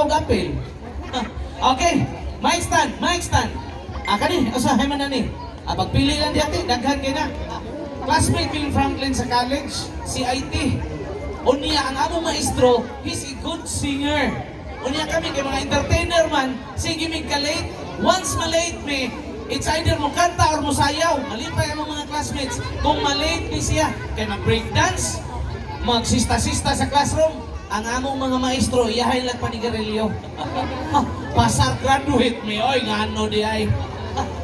og apil. Okay, mic stand, mic stand. Ah, kani, usahay man na ni. Ah, pagpili lang di ate, daghan kay na. Classmate ni Franklin sa college, CIT. Unya, ang among maestro, he's a good singer. Unya kami kay mga entertainer man, sige mig ka-late. Once ma-late mi, it's either mo kanta or mo sayaw. Malipay ang mga classmates. Kung ma-late ni siya, kay mag-break dance, magsista-sista sa classroom, ang among mga maestro, iyahay lang panigarilyo. Pasar graduate mi, oy, ngano di ay.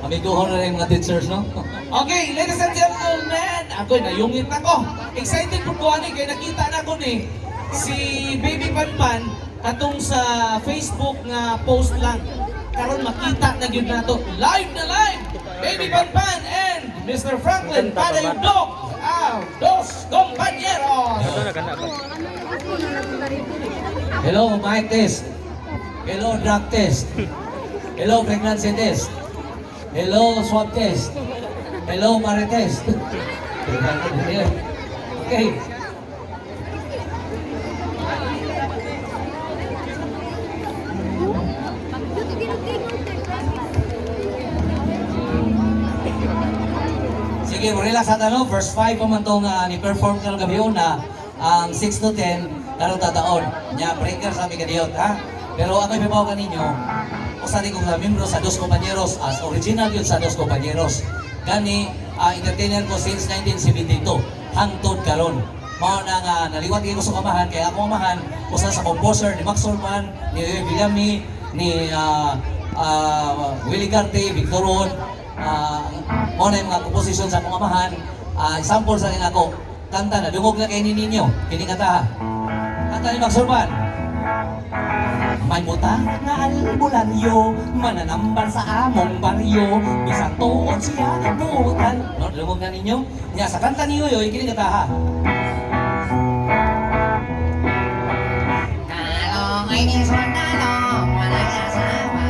Amigo na rin mga teachers, no? Okay, ladies and gentlemen, ako nayungit ako. Excited po ko ani kay nakita na ko ni si Baby Panpan katong sa Facebook nga post lang. Karon makita na gyud nato live na live. Baby Panpan and Mr. Franklin Padayudok, ang dos compañeros. Hello, mic test. Hello, drug test. Hello, pregnancy test. Hello, swab test. Hello, marites. Okay. Sige, relax at ano, verse 5 pa man itong ni-perform karong gabi una, ang 6 to 10, karong tataon. Nya, breaker sa aming kadiyot, ha? Pero ako ipabaw kaninyo, usa ni kong membro sa Dos Compañeros, as original yun sa Dos Compañeros. Gani, entertainer ko since 1972, hangtod karon. Mao na nga naliwat ko sa kamahan, kaya ako amahan, usa sa composer ni Max Orman, ni Yoyoy Villami, ni Willie Carte, Victor Ron, mao na yung mga komposisyon sa akong amahan. Example sa rin ako, kanta na, dungog na kay ninyo, kini kanta ha. Kanta ni Max Orman. May buta nga albularyo, mananambar sa among baryo, bisan tuod siya butan. No, dungog na ninyo. Nya sa kanta ni Yoyoy, kini kanta ha. Kalong ay ni sundalong, walay asawa.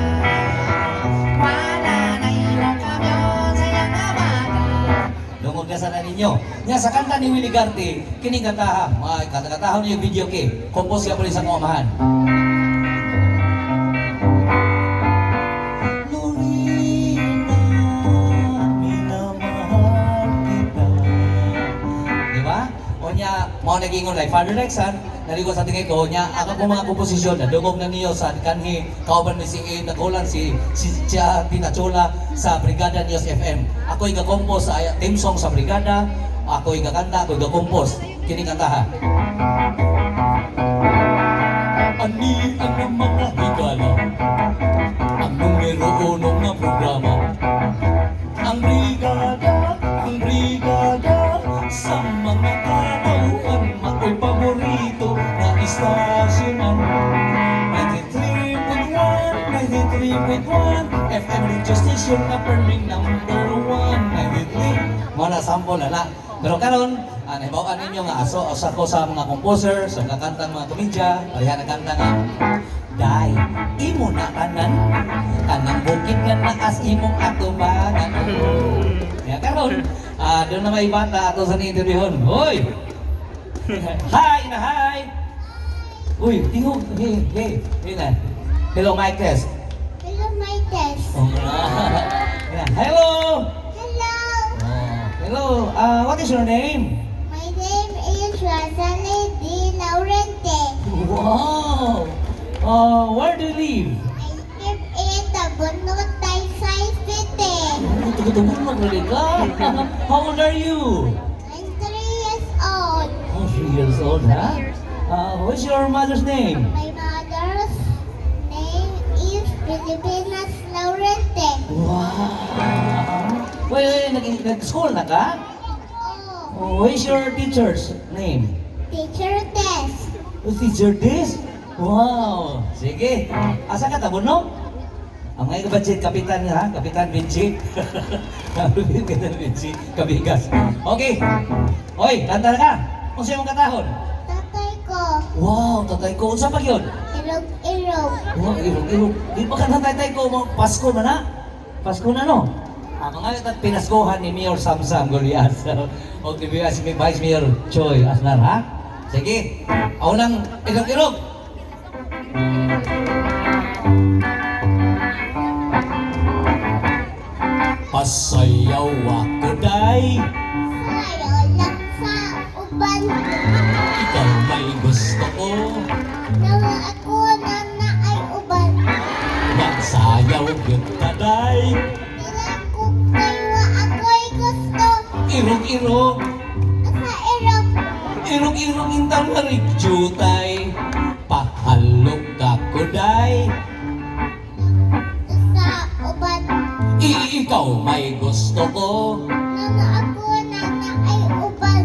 Wala na imong kamyon sa iyang abaga. Dungog na sana ninyo. Nya sa kanta ni Willie Garte, kini kanta ha. Mga kanta-kantahon niyo video kay. Compose siya po rin sa akong amahan. Lorena, minamahal kita. Di ba? O niya, mao nagingon like father like son, naligo sa tingay ko, niya, ako po mga komposisyon, nadungog na niyo sa kanhi, kauban ni si A, nagulan si, si Chia Tina Chola sa Brigada News FM. Ako igakompose sa team song sa Brigada, ako igakanta, ako igakompose. Kini kanta ha. Ani ang mga higala, ang numero uno nga programa. Ang brigada, sa mga katauhan, mao'y paborito na istasyonan. 93.1, 93.1, FM radio station na perming number 1, 93. Mga sample na na. Pero karon, nahibaw-an ninyo nga aso, asa ko sa mga composer, sa mga kantang mga komedya, pareha na kanta nga, Day, imo na tanan, tanang bukid nga naas imong atubangan. Ya karon, doon na may bata ato sa ni-interviewon. Hoy! Hi na hi! Uy, tingog, hey, hey, hey na. Hello, mic test. Hello, my test. Oh, yeah. Hello! Hello, Oh, hello, what is your name? My name is Rosalie D. Laurente. Wow! Where do you live? I live in the Bunot Taytay City. Tugtugtugtug ka. How old are you? I'm 3 years old. Oh, 3 years old, huh? What's your mother's name? My mother's name is Filipinas Laurente. Wow! Wait, wait, nag-school na ka? Oh, Oh, who is your teacher's name? Teacher Tess. Oh, Teacher Des? Wow! Sige. Asa ka, Tabuno? Ang mga kabadget, Kapitan ha? Kapitan Benji. Kapitan Benji, Kabigas. Okay. Hoy, kanta na ka. Unsa imong katahon? Tatay ko, Wow, tatay ko. Unsa pa gyud? Irog-irog. Wow, irog irog. Di pa ka na tatay ko mo Pasko man na. Pasko na no. Ang mga tat pinaskuhan ni Mayor Samsam Golias. O di ba si Vice Mayor Choi Asnar ha? Sige. Ako nang irog irog. Pasayaw ako, day. Sayo lang sa uban. Ikaw may gusto ko. Nawa ako na na ay uban. Magsayaw gyud ta, day. Dila ko kay wa ako'y gusto. Irog-irog. Sa irog. Irog-irog intang marigtutay. Pahalok ako, day. Sa uban. Ikaw may gusto ko. Nawa ako na na ay uban.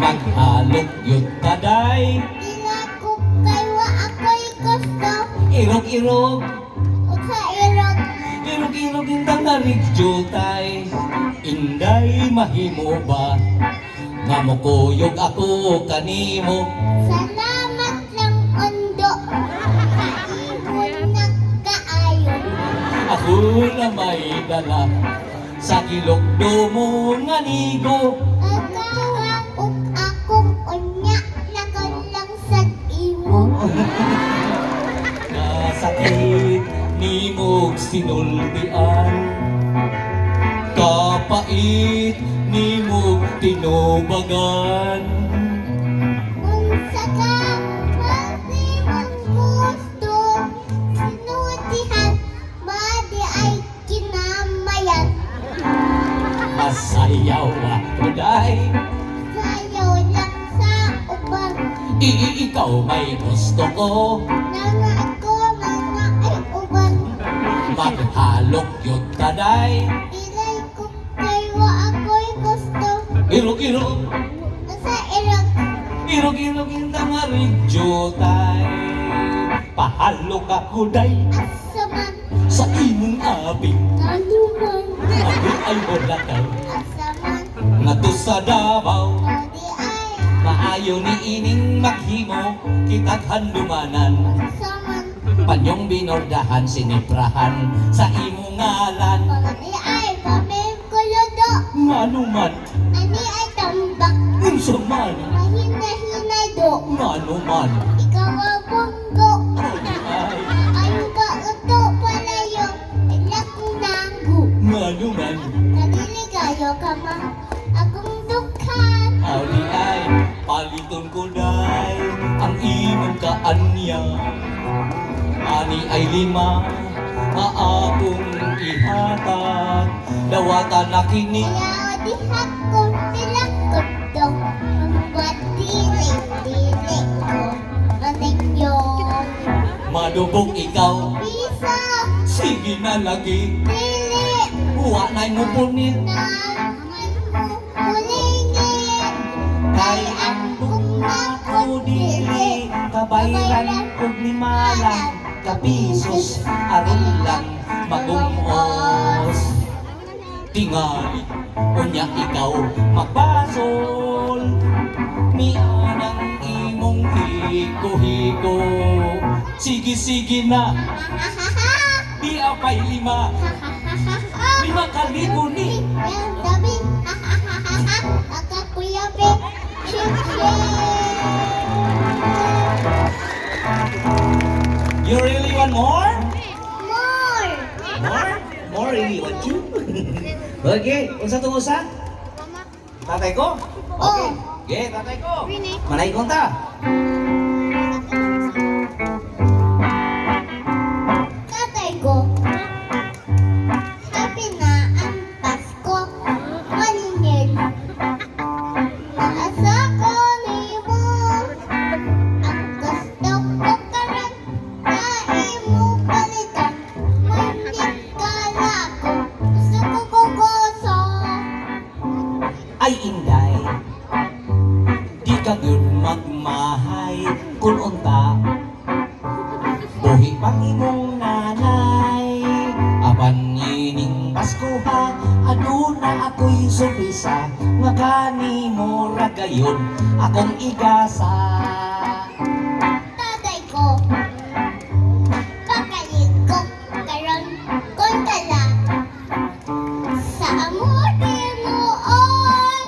Maghalok yun ta, day. Dila ko kay wa ako'y gusto. Irog-irog. Sa irog. Irog-irog intang narigtutay. Inday, mahimo ba nga mukuyog ako kanimo? Salamat lang, undo. Sa imong nagkaayo. Ako na may dala sa kilokdo mo nga nigo. Akawa ug akong unya nakalang sa imo. Nasakit nimog sinultian, kapait nimog tinubagan. Unsa ka man gusto sinultihan, madi ay kinamayan. Masayaw ako, day. Sayo lang sa uban. Ikaw may gusto ko. Nanga ako mga ay uban. Maghalok yun ta, day. Dilay ko kay wa ako'y gusto. Irog-irog. Sa irog. Irog-irog intang arijutay. Pahalok ako, day. Asa man. Sa imong abi. Kanuman. Abi ay bolakaw. Asa man. Ngadto sa Davao. Odi ay. Maayo ni ining maghimo kitag handumanan. Asa man. Panyong binordahan siniprahan sa imong ngalan. Ani ay pamil kuludo. Nganuman. Ani ay tambak. Unsa man. Mahina-hinay do. Nganuman. Ikaw ang bunggo. Ay. Ayo ba uto palayo. Ilak nanggu. Nganuman. Kadili kayo ka ma. Akong dukhan. Audi ay paliton ko, day, ang imong kaanya. Ani ay lima nga akong ihatag. Dawatan na kini. Kaya di ako tilakot do. Ang dili dili ko maninyo. Malubog ikaw. Bisa. Sige na lagi. Dili. Wa na'y mo punit. Na man mo mulingin. Kay ang bugna ko dili kabayran og lima lang ka pesos aron lang magumos. Tingali unya ikaw magbasol. Mianang imong hiko-hiko. Sige, sige na. Di apay lima. 5,000 ni. Yang dami. Akakuya pe. Shit shit. You really want more? More. More? More really want you? Okay, unsa tong usa? Tatay ko? Okay. Okay, tatay ko. Manay kong ta. Tatay ko. Happy na ang Pasko. Maningil. Naasa ko nimo. Ang gusto ko karon na imo palitan. Manik ka na ako. Gusto ko gugoso. Ay inday. Di ka gyud magmahay kun unta. Buhi pang imong nanay. Apan ining Pasko ha, aduna ako'y surpresa nga kanimo ra gayon akong igasa. Tatay ko. Pakalikok karon kon kala. Sa amuti noon.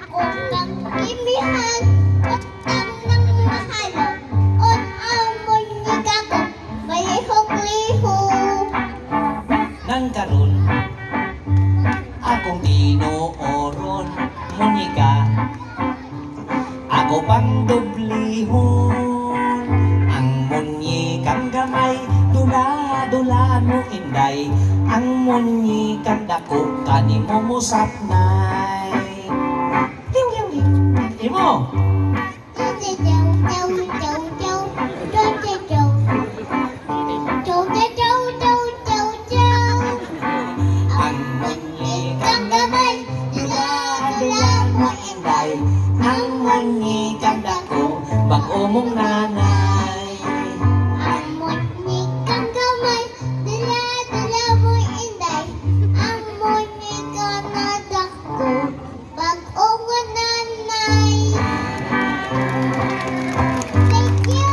Ako kang imihan. Utang ng mahalo. On amon ni kako. Malihok-lihok. Nang karon, Imong doblihon. Ang munyikang gamay, dula-dula mo, inday. Ang munyikang dako, kanimo musapnay. Liw, liw, liw. Imo. châu châu châu châu châu châu châu châu châu châu châu châu. Ang munyikang gamay, dula-dula mo, inday. Ang munyikang dako, bag-o mong nanay. Ang munyikang gamay, dula dula mo, inday. Ang munyikang dako, bag-o mong nanay. Thank you.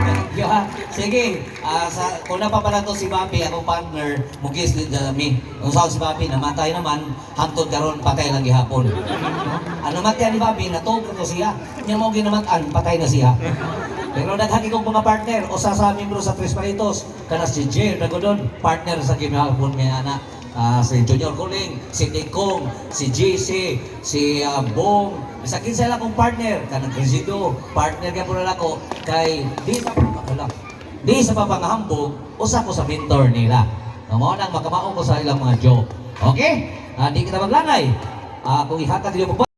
Thank you, ha. Sige, sa, kung na pa pala to si Bobby, akong partner, mugis din me. Kung saan si Bobby, namatay naman, hantod karon patay lang gihapon. Ano matay ni Bobby, natog ko siya. Nya mo ginamatan, patay na siya. Pero daghan kong mga partner, usa sa membro sa Tres Palitos, kana si Jer Dagodon, partner sa gihapon may ana. Si Junior Kuling, si Tikong, si GC, si Bong, bisag kinsa lang akong partner, kanang Cresido, partner gyapon na nako kay di sa wala. Di sa papangahambog, usa ko sa mentor nila. Mao nang makamao ko sa ilang mga joke. Okay? Di kita maglangay. Kung ihatag niyo.